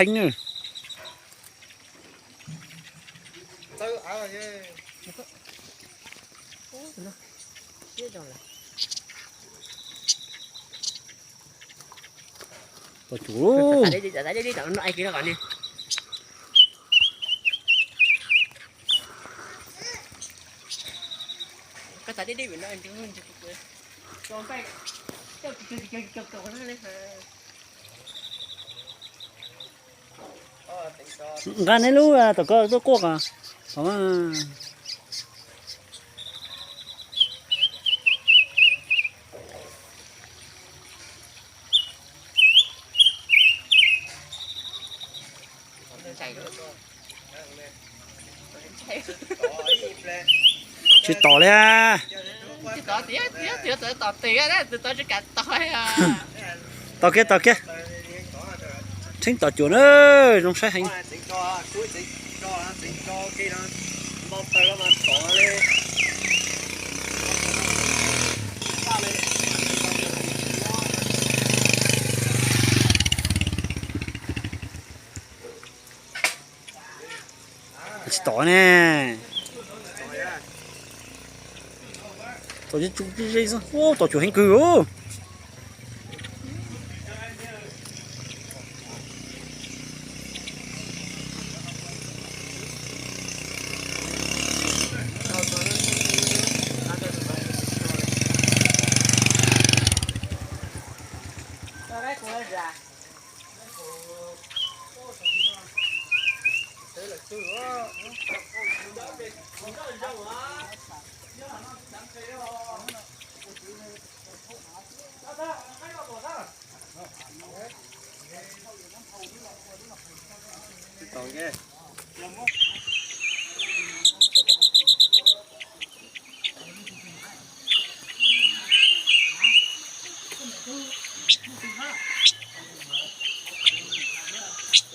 Teeb na. Tau cuag. Nqa neb lub tom ko tuaj kuaj ko. Tsis tom li. Tom kiag, tom kiag. Tsheb tom cuag na, zoo saib heev. Tsis tom ne. Tom cuag heev kawg.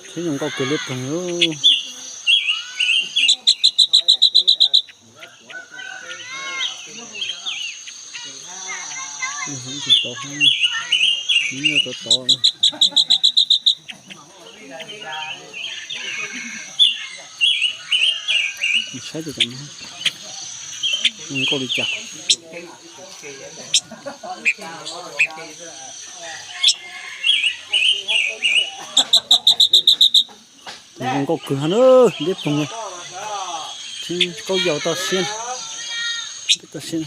Tsheb zoo nkauj kawg li phooj ywg. Tov tov. Saib tus tam no zoo nkauj li cas. Zoo nkauj kawg na, deb phooj ywg. Kauj yau toj siab, toj siab.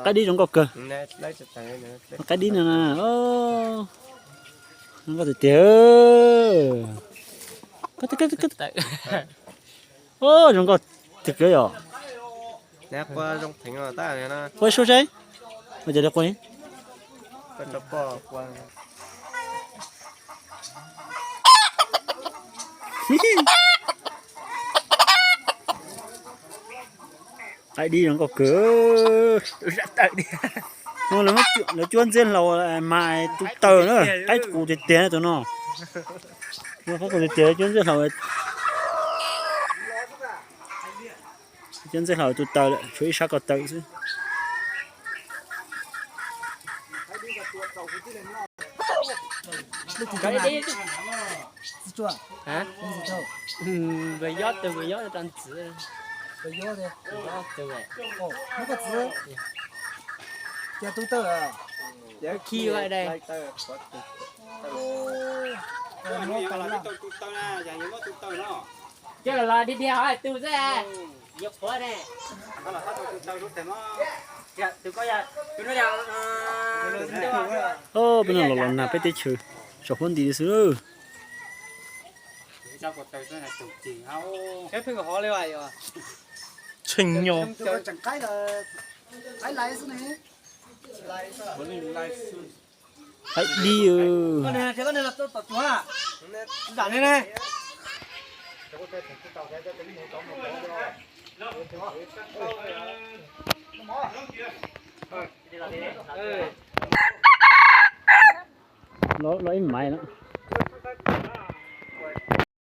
Qaib dib zoo nkauj kawg. Qaib dib no na. Zoo nkauj tiag tiag. Zoo nkauj tiag tiag yom. Qua ib suab seb. Ua cas li qua. Qaib dib zoo nkauj kawg. Lawv cuab ntxhiab hlau mas tus taws na, qaib qus tiag tiag tus no. Qaib qus tiag tiag, cuab ntxhiab hlau. Cuab ntxhiab hlau tus taws lawm, tshuav ib sab ko taw xwb. Txiv Tsuas, hab? Nws yog tus, nws yog rau ntxiv. Nws yog tus, nws yog tus. Ua, nws koj txiv. Cas tu taw lawm? Khi vai dai. Ua, nws muab tau na. Coj los dhia dhia hov tu xwb. Yuav qhuav ne. Peb no los los nag peb teb chaws, tsaus huab nti xwb. Tshee nyo. Haib dib. Los ib maiv no.